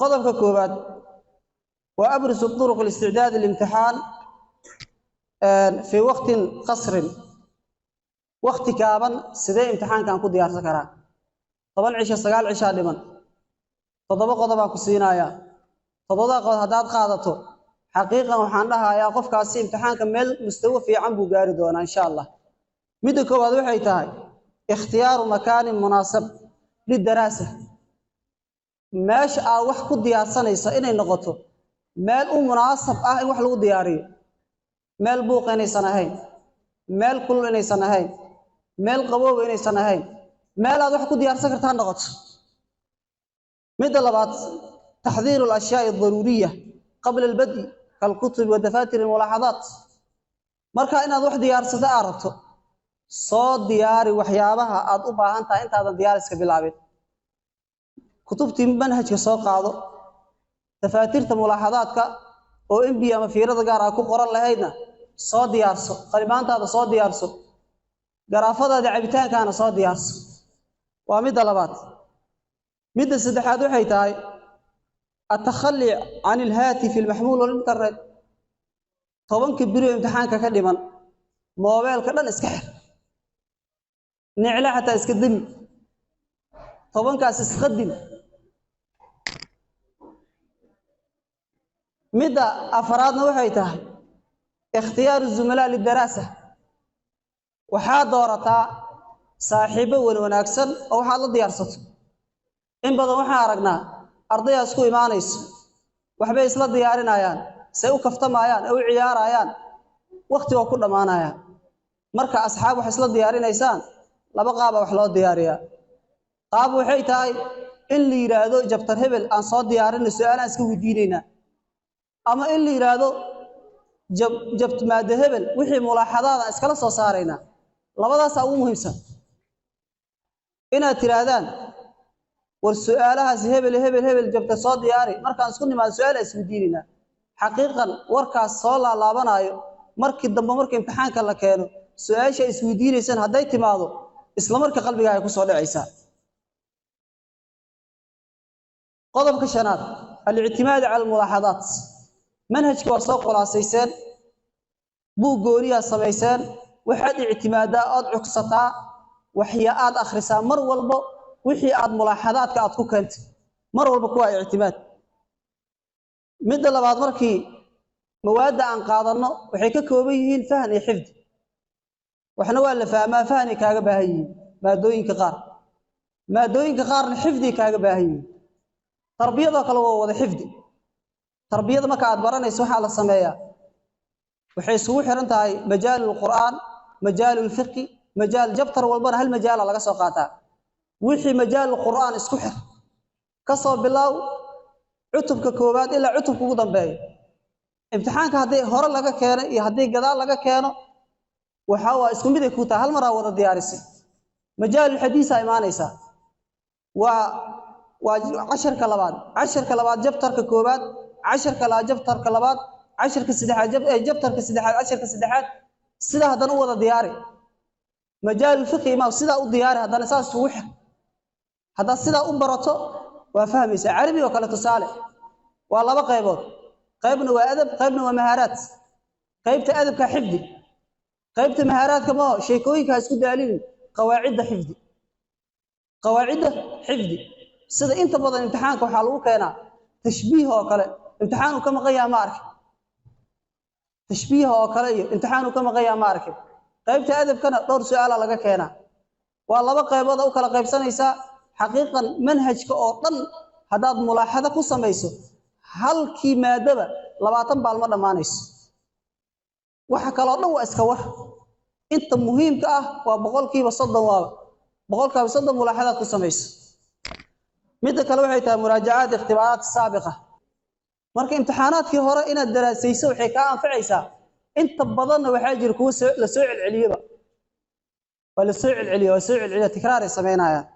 Qodobka koowaad waa abrisu turuq listicdaad limtixaan fii waqtin qasrin, waqti gaaban sidee imtixaankan ku diyaarsan karaa? 10 cisho, 9 cishaa dhiman, 7 qodobaan ku siinayaa. 7 qodob haddaad qaadato, xaqiiqan waxaan dhahayaa qofkaasi imtixaanka meel mustawo fiican buu gaari doonaa insha Allah. Midda koowaad waxay tahay ikhtiyaaru makaanin munaasab lidaraasa, meesha aad wax ku diyaarsanaysa inay noqoto meel u munaasab ah in wax lagu diyaariyo, meel buuqa inaysan ahayn, meel kulul inaysan ahayn, meel qabooba inaysan ahayn, meel aad wax ku diyaarsan kartaa noqoto. Midda labaad, taxdiiru alashyaai aldaruuriya qabla albad'i kalkutubi wa dafaatir almulaaxadaat. Marka inaad wax diyaarsato aad rabto, soo diyaari waxyaabaha aad u baahan tahay intaadan diyaariska bilaabin. Kutubtii manhajka soo qaado, dafaatirta mulaaxadaadka oo mb ama fiirada gaar ah ku qoran lahaydna soo diyaarso, qalimaantaada soo diyaarso, garaafadaada cabitaankaana soo diyaarso. Waa midda labaad. Midda saddexaad waxay tahay atakhali can ilhaatifi almaxmuul walinternet. 10ka beri imtixaanka ka dhiman moobeelka dhan iska xir, nicla xataa iska demi, 10kaas isqadim. Midda afaraadna waxay tahay ikhtiyaaru zumalaa lidaraasa. Waxaad doorataa saaxiibo wan wanaagsan oo waxaad la diyaarsato. In badan waxaan aragnaa ardayaa isku imaanayso, waxbay isla diyaarinayaan, say u kaftamayaan ee u ciyaarayaan, wakti waa ku dhammaanayaan. Marka asxaab wax isla diyaarinaysaan, laba qaaba wax loo diyaariyaa. Qaab waxay tahay in la yidhaahdo jabtar hebel aan soo diyaarinay, su-aalaan iska weydiinaynaa, ama in la yidhaahdo jabt maado hebel wixii mulaaxadaada iskala soo saaraynaa. Labadaasaa ugu muhiimsan. Inaad tidhaahdaan war su-aalahaasi hebel hebel hebel jabta soo diyaari, markaan isku nimaado su-aal isweydiinaynaa. Xaqiiqan warkaas soo laalaabanaayo markii dambe marka imtixaanka la keeno, su-aasha isweydiinaysaan hadday timaado isla marka qalbigaaga ku soo dhacaysaa. Qodobka shanaad, alictimaadu cala almulaaxadaat. Manhajka waa soo khulaasayseen, buug gooniyaa samayseen, waxaad ictimaadaa ood cugsataa waxya aad akhrisaa mar walbo wixii aad mulaaxadaadka aad ku keentay, mar walba kuwaa ictimaad. Midda labaad, markii mawaadda aan qaadanno waxay ka kooban yihiin fahan iyo xifdi. Waxna waa la fahmaa, fahanay kaaga baahan yihiin maadooyinka qaar, maadooyinka qaarna xifdi kaaga baahan yihiin. Tarbiyadoo kale waa wada xifdi. Tarbiyada marka aad baranayso waxaa la sameeyaa, waxay isugu xiran tahay majaalu lqur'aan, majaalu lfiqi, majaal jabtar walbana hal majaala laga soo qaataa. Wixii majaalu qur'aan isku xir, ka soo bilaaw cutubka koowaad ilaa cutubka ugu dambeeya. Imtixaanka haddii hore laga keeno iyo haddii gadaal laga keeno, waxa waa isku mid ay ku tahay, hal maraa wada diyaarisay. Majaalulxadiisaa imaanaysaa, waa casharka labaad, casharka labaad jabtarka koowaad, casharka labaad jabtarka labaad, casharka saddexaad jabtarka saddexaad, casharka saddexaad, sidaa haddana u wada diyaari. Majaalulfiqhi imaam, sidaa u diyaari, haddana saas isugu xir. Haddaad sidaa u barato waa fahmaysaa. Carabi oo kale tusaale waa laba qaybood, qaybna waa adab, qaybna waa mahaaraad. Qaybta adabka xifdi, qaybta mahaaraadka maho sheekooyinka ha isku daalinin, qawaacidda xifdi, qawaacidda xifdi. Sida inta badan imtixaanka waxaa lagu keenaa tashbiih oo kale, imtixaanuu ka maqan yaha ma arkin, tashbiih oo kale iyo imtixaanuu ka maqan yaha ma arkin. Qaybta adabkana dhowr su-aala laga keenaa. Waa laba qaybood u kala qaybsanaysaa. Xaqiiqan manhajka oo dhan haddaad mulaaxado ku samayso, halkii maadaba 20 baal ma dhammaanayso. Waxa kaloo dhan waa iska war. Inta muhiimka ah waa 30%, waaba 30% mulaaxadaad ku samayso. Midda kale waxay tahay muraajacaad ikhtibaaraat saabiqa. Marka imtixaanaadkii hore inaad daraasayso waxay kaa anfacaysaa. Inta badanna waxaa jira kuwa la soo celceliyaba, waa la soo celceliya, waa soo celceliya, tikraaray samaynayaan.